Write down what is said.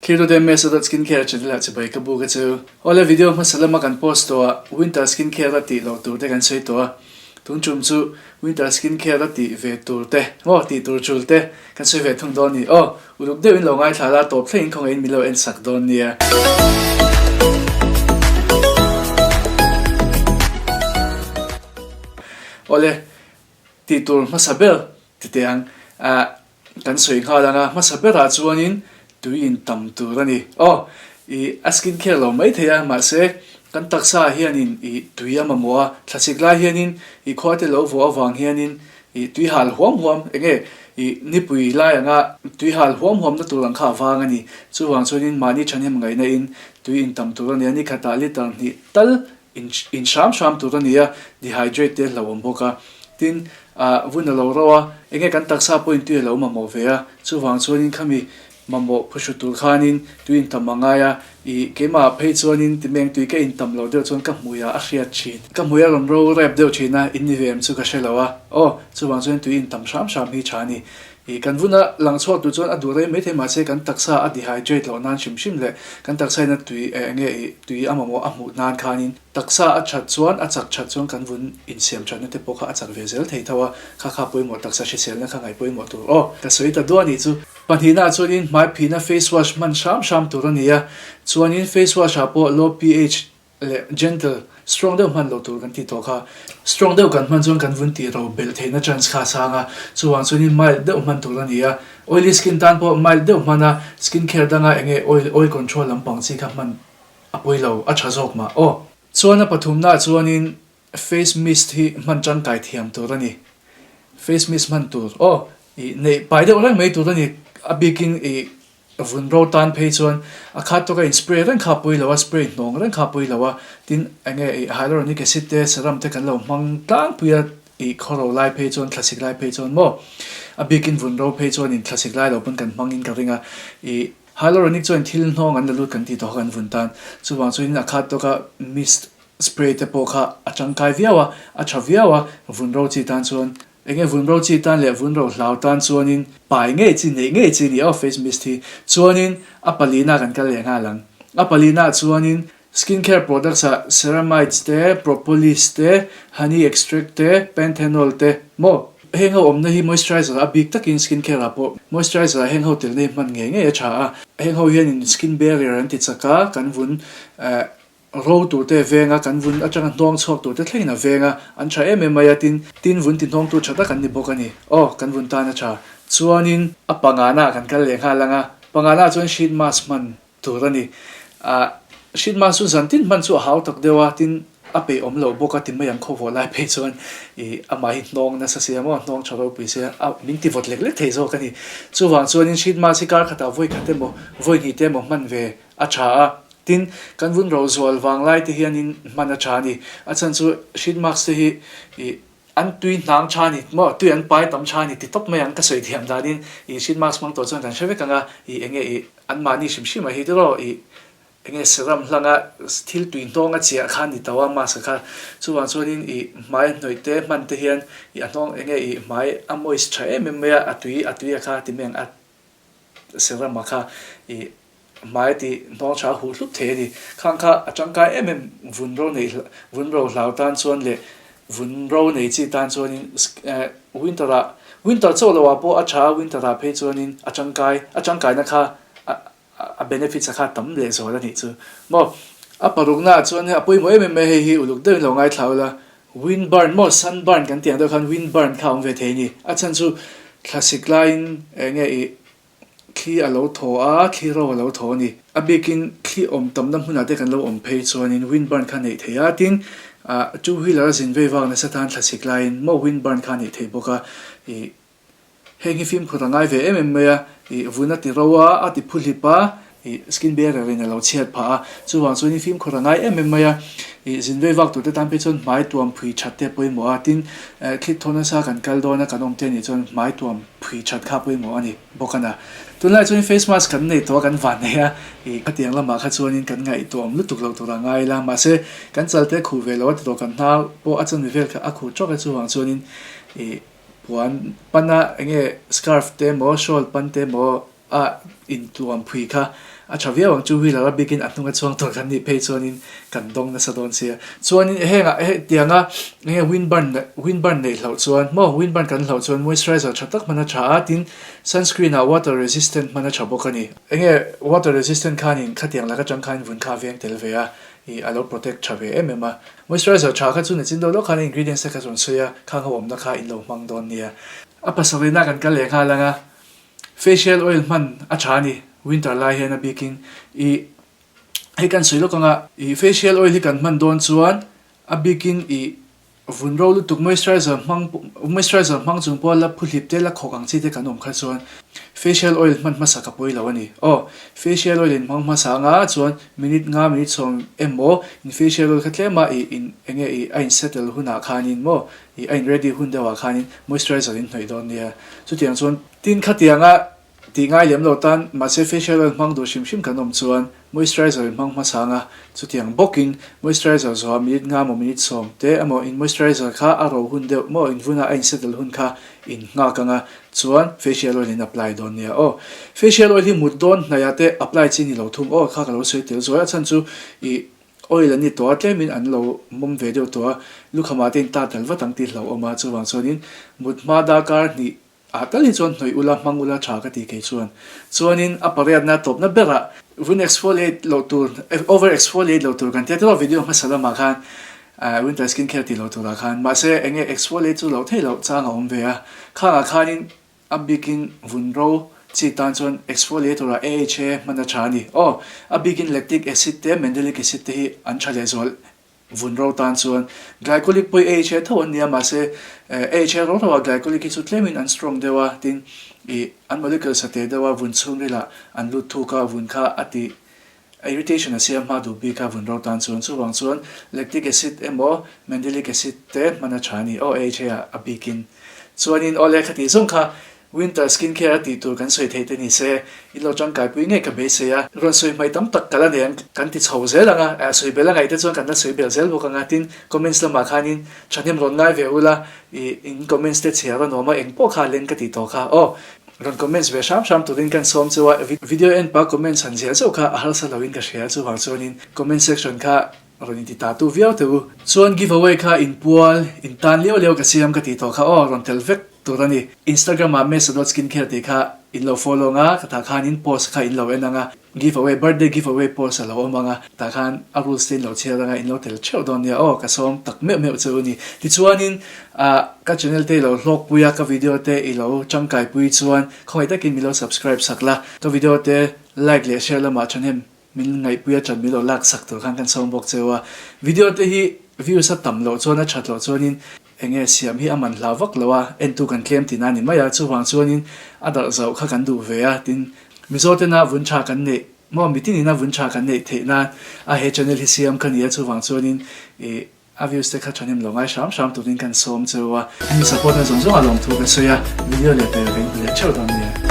Thiltute Mesa Skincare channel ah chibai ka buk a chu. Awle video hmasa lama kan post tawh ah winter skincare a tih loh tur te kan sawi tawh a, tun tum chu winter skincare a tih ve tur te maw tih tur tul te kan sawi ve thung dawn ni. Aw uluk deuh in lo ngaithla la tawp thleng in khawngaih in min lo en sak dawn nia. Awle tih tur hmasa ber ti teh ang ah Kan sawi nghal ang a, hmasa berah chuanin tui in tam tur a ni. Aw, i a skin care lo mai thei a, mahse kan taksa ah hianin i tui a mamawh a, thlasik lai hianin i khua te lo vawh avang hianin i tui hal huam huam, eng nge i nipui lai anga tui hal huam huamna tur ang kha a vang a ni. Chuvang chuanin mahni thahnem ngaihna in tui in tam tur a ni a, nikhatah liter hnih tal In in hram hram tur a ni a, dehydrate te hlauhawm bawk a. Tin, ah vun a lo ro a, enge kan taksa pawhin tui a lo mamawh ve a, chuvang chuanin khami mamawh phuhru tur khanin tui in tam a ngai a, ih keimah phei chuanin timeng tui ka in tam lo deuh chuan ka hmui ah a hriat thin. Ka hmui a rawn ro rep deuh thin a, in ni ve em chu ka hre lo a, aw chuvang chuan tui in tam hram hram hi tha a ni. Ih kan vun a lang chhuak tur chuan a duh rei maithei mahse kan taksa a dehydrate loh nan hrim hrim leh kan taksa in a tui eh enge ih tui a mamawh a hmuh nan khanin taksa a that chuan a chak that chuan kan vun insiam thatna te pawh kha a chak ve zel thei tho a, kha kha pawimawh taksa hriselna kha ngaih pawimawh tur aw. Ka sawi ta duah nih chu. Pahnihna ah chuanin hmai phihna face wash hman hram hram tur a ni a, chuanin face wash ah pawh low pH leh gentle, strong deuh hman lo tur kan tih tawh kha. Strong deuh kan hman chuan kan vun tih ro belh theihna chance kha a sang a, chuvang chuanin mild deuh hman tur a ni a. Oily skin tan pawh mild deuh hman a, skin care danga eng nge oil, oil control lampang chi kha hman a pawi lo, a tha zawk mah aw. Chuan a pathumnaah chuanin face mist hi hman tangkai thiam tur a ni. Face mist hman tur aw, ih neih pai deuh reng mai tur a ni, a bikin ih Vun ro tan phei chuan a khat tawka in spray reng kha pui lo a, spray hnawng reng kha pui lo a, tin enge ih hyaluronic acid te serum te kan lo hmang tlangpui a ih khawro lai phei chuan thlasik lai phei chuan maw a bikin vun ro phei chuan in thlasik lai lo pawn kan hmang in ka ring a, ih hyaluronic chuan thil hnawng an la lut kan tih tawh kha kan vun tan chuvang chuan in a khat tawka mist spray te pawh kha a tangkai viau a, a tha viau a vun ro chi tan chuan. Enge vun ro chi tan leh vun ro hlau tan chuanin pai ngei chi neih ngei chi ni aw face mist hi. Chuanin a palina kan kal leh nghal ang. A palina chuanin skin care products ah ceramides te, propolis te, honey extract te, panthenol te maw. Heng ho awmna hi moisturizer a bik takin skin care ah pawh moisturizer ah heng ho telna hi hman ngei ngei a tha a. Heng ho hianin skin barrier an ti chak a, kan vun eh Ro turte a veng a, kan vun atanga hnawng chhuak turte thlengin a veng a, an tha em em mai a, tin, tin vun ti hnawngtu tha tak an ni bawk a ni. Aw, kan vun tan a tha. Chuanin a pangana kan kal leh nghal ang a, pangana chuan sheet mask hman tur a ni. Ah, sheet mask chu zan tin hman chu a hau tak deuh a, tin, a peih awm loh bawk a ti mai ang khawvawh lai phei chuan ih amah hi hnawng nasa sia maw, hnawng tha ropui sia, a min ti vawt lek lek thei zawk a ni. Chuvang chuanin sheet mask hi kar khatah vawi khat emaw, vawi hnih te emaw hman ve a tha a. Tin, kan vun ro zual vang lai te hianin hman a tha a ni. A chhan chu sheet mask te hi ih an tui hnang tha a ni maw, tui an pai tam tha a ni ti tawp mai ang ka sawi thiam danin ih sheet mask hmang tawh chuan kan hre vek ang a, ih enge ih an mahni hrim hrim ah hi tiraw ih enge serum hlanga thil tui hnawng a chiah kha a ni tawh a mask ah kha. Chuvang chuanin ih hmai a hnawih te hman te hian ih a hnawng enge ih hmai a moist tha em em mai a, a tui a tui a kha ti mai ang a serum ah kha ih Hmai tih hnawng tha huh hlup thei a ni. Khang kha a tangkai em em vun ro nei vun ro hlau tan chuan leh vun ro nei chi tan chuanin winter ah winter chauh lo ah pawh a tha a winter ah phei chuanin a tangkai a tangkaina kha a benefits a kha tam leh zual a nih chu maw. A parukna ah chuan a pawimawh em em mai hei hi uluk deuhin lo ngaithla ula wind burn maw sun burn kan tih ang deuh khan wind burn kha a awm ve thei a ni. A chhan chu thlasik laiin eng nge ih Thli a lo thaw a, thli ro a lo thaw a ni. A bikin thli awm tamna hmunah te kan lo awm phei chuanin wind burn kha neih thei a, tin two wheeler a zin vei vak nasa tan thlasik laiin maw wind burn kha neih thei bawk a. Ih heng hi fimkhur a ngai ve em em mai a, ih vun a ti ro a, a ti phu hlip a, ih skin barrier in a lo chhiat phah a, chuvang chuanin fimkhur a ngai em em mai a. Ih zin vei vak turte tan phei chuan hmai tuam phui that te a pawimawh a, tin thli thaw nasa kan kal dawn a kan awm te anih chuan hmai tuam phui that kha pawimawh a ni bawk a na. Tunlai chuan face mask kan nei tawh a kan van nei a, ih khatiang lamah kha chuanin kan ngaihtuah awm lutuk lo tur a ngai ila, mahse kan chal te khuh ve lo a ti tawh kan hnar pawh a chanve vel kha a khuh tawk a chuvang chuanin ih puan pana eng nge scarf te emaw shawl pan te emaw a intuam phui kha A tha viau ang two wheeler a bikin a hnunga chuang tur kan nih phei chuanin kan dawng nasa dawn sia. Chuanin hengah hetianga enge windburn windburn neih hlauh chuan maw windburn kan hlauh chuan moisturizer tha tak hman a tha a tin sunscreen ah water resistant hman a tha bawk a ni. Enge water resistant khanin khatiang lak atang khan vun kha a veng tel ve a ih a lo protect tha ve em em a. Moisturizer tha kha chu nachin deuh lawk khan a ingredients te kha rawn sawi a khang ho awmna kha in lo hmang dawn nia. A pasarihna kan kal leh nghal ang a. Facial oil hman a tha a ni, winter lai hian a bikin i hei kan sawi lawk anga i facial oil hi kan hman dawn chuan a bikin i vun ro lutuk moisturizer hmang moisturizer hmang chung pawha la phuhlip te la khawk ang chi te kan awm kha chuan facial oil hman hmasa ka pawi lo a ni. Aw facial oil in hmang hmasa anga chuan minute nga minute chhawm emaw in facial oil kha tlema i in enge i a in settle hunah khanin maw I a in ready hun deuh ah khanin moisturizer in hnawih dawn nia. Chutiang chuan tin khatianga tih ngai lem lo tan mahse facial oil hmang duh hrim hrim kan awm chuan moisturizer in hmang hmasa anga chutiang bawkin moisturizer zawha minute nga emaw minute sawm te emaw in moisturizer kha a ro hun deuh maw in vuna a in settle hun kha in nghak anga chuan facial oil in apply dawn nia aw. Facial oil hi mut dawn hnaih ah te apply chi ni lo thung aw kha ka lo sawi tel zuai a chhan chu i Oil an ni tawh a, tlemin an lo mawm ve deuh tawh a, lukhama te in tat dal vat ang tih hlauhawm a, chuvang chuanin mut hma darkar hnih ah tal hi chuan hnawih ula, hmang ula tha ka ti kei chuan. Chuanin a pariatna tawpna berah vun exfoliate loh tur, over exfoliate loh tur kan tia tawh a video hmasa lamah khan winter skin care tih loh turah khan, mahse enge exfoliate chu loh theih loh chang a awm ve a, khangah khanin A bikin vun ro chi tan chuan exfoliator ah AHA hman a tha a ni. Aw, a bikin lactic acid te mandelic acid te hi an tha lehzual vun ro tan chuan. Glycolic pawh hi AHA tho an nia mahse AHA ro ro ah glycolic hi chu tlemin an strong deuh a, tin ih an molecules a teh deuh a vun chhungril ah an lut thuk a vun kha a tih Irritation a siam hma duh bik a vun ro tan chuan chuvang chuan lactic acid emaw mandelic acid te hman a tha a ni aw AHA ah a bikin. Chuanin aw lehkha tih zawng kha winter skin care a tih tur kan sawi theih te ni se in lo tangkaipui ngei ka beisei a, rawn sawi hmai tam tak ka la nei ang kan ti chho zel ang a, sawi bel a ngaih te chuan kan la sawi bel zel bawk ang a, tin comments lamah khanin thahnem rawn ngai ve ula ih in comments te chhiar a nuam a engpawh kha leng ka tih tawh kha aw. Rawn comments ve hram hram turin kan sawm cheu a, video en pah comments han ziah zeuh kha a harsa loin ka hria chuvang chuanin comment section kha rawn inti ta tu viau teh u. Chuan give away kha inpual, intan liau liau ka siam ka tih tawh kha aw rawn tel vek tur a ni. Instagram ah Mesa dot skincare tih kha in lo follow ang a, ka tah khan in post kha in lo en ang a. Give away, birthday give away post a lo awm ang a, tah khan a rules te in lo chhiar ang a, in lo tel theuh dawn nia aw, ka sawm tak meuh meuh che u ni. Tichuanin ah ka channel te i lo hlawk pui a, ka video te i lo tangkai pui chuan khawngaih takin min lo subscribe sak la, ka video te like leh share lamah thahnem min ngaihpui a tan min lo lak sak tur khan kan sawm bawk che u a. Video te hi views a tam loh chuan a that loh chuanin enge siam hi a man hlau vak lo a, entu kan tlem tihna a ni mai a, chuvang chuanin a darh zauh kha kan duh ve a, tin Mizo tena vun tha kan neih maw mitin ina vun tha kan neih theih nan a he channel hi siam ka ni a, chuvang chuanin ih a views te kha thahnem lo ngai hram hram turin kan sawm cheu a, mi support na zawng zawng a lawmthu ka sawi a, video leh pek ka inhmu leh theuh dawn nia.